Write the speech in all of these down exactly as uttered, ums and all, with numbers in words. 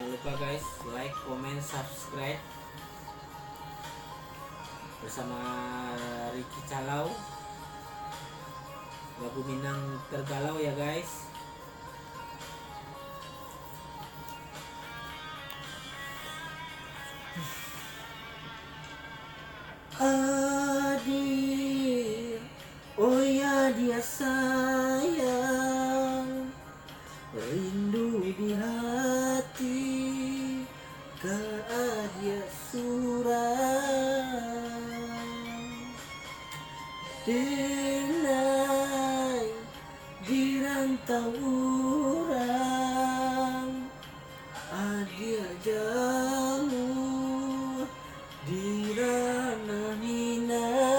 Jangan lupa guys, like, comment, subscribe bersama Ricky Calau. Lagu Minang Tergalau ya guys. Adik, oh ya dia sayang, rindu di hati ka adik surang. Denai di rantau urang, adik jauah di ranah Minang.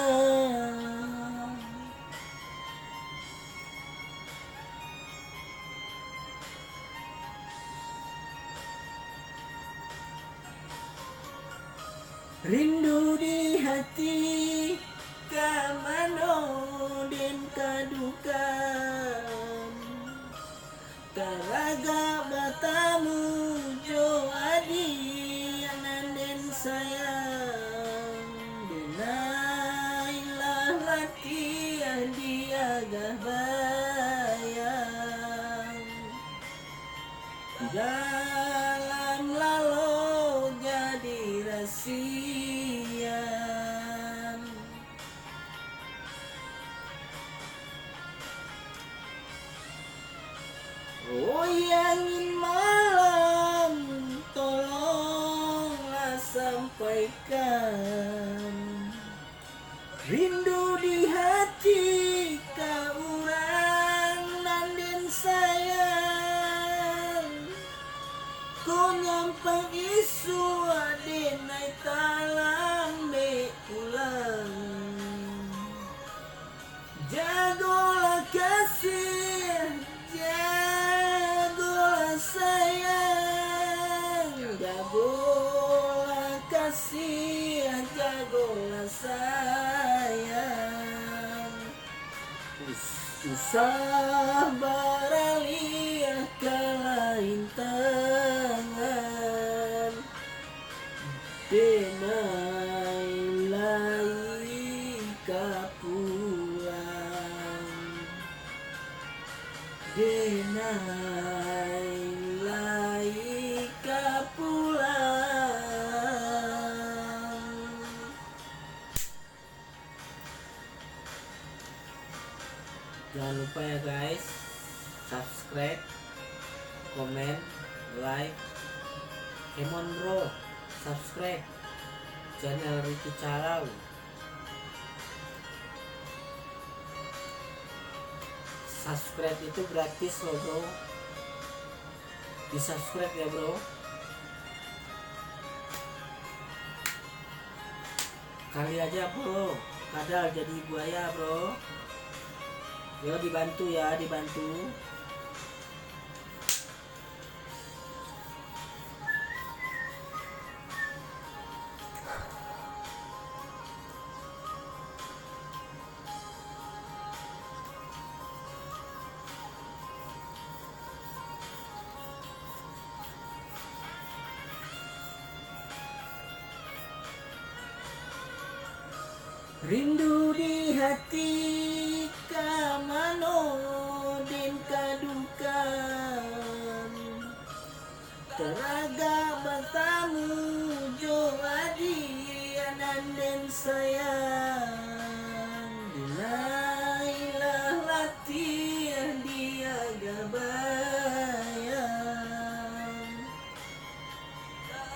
Rindu di hati, ka mano den kadukan. Taragak batamu jo adiak nan den sayang. Denai lah latiah diagah bayang. Di dalam lalo jadi rasian. Oi angin malam, tolonglah sampaikan rindu di hati ka urang nan den sayang. Ko nyampang isuak, denai talambek pulang. Jagolah kasih, jagolah sayang, jagolah kasih, jagolah sayang. Us-, usah baralih ka lain tangan. Denai lai ka pulang. Denai lai ka pulang. Jangan lupa ya guys, subscribe, komen, like. Come on bro, subscribe channel Ricky Calau. Subscribe itu gratis loh bro. Di subscribe ya bro. Kali aja bro, kadal jadi buaya bro. Yo dibantu ya, dibantu. Rindu di hati ka mano den kadukan. Taragak batamu jo adiak nan den sayang. Denai lah latiah diagah bayang.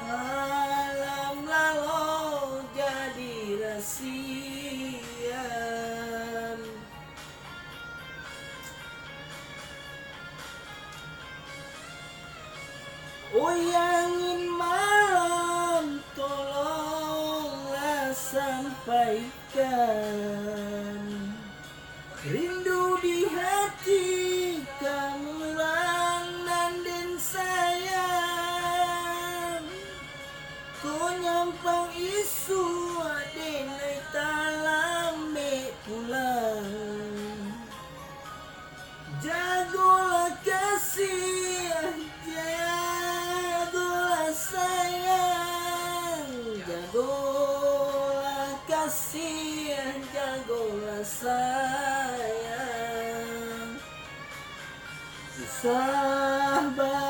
Alam lalo jadi rasian. Oi angin malam, tolonglah sampaikan rindu di hati ka urang nan den sayang. Ko nyampang isuak, denai talambek pulang. Jagolah kasih, jago Sabar.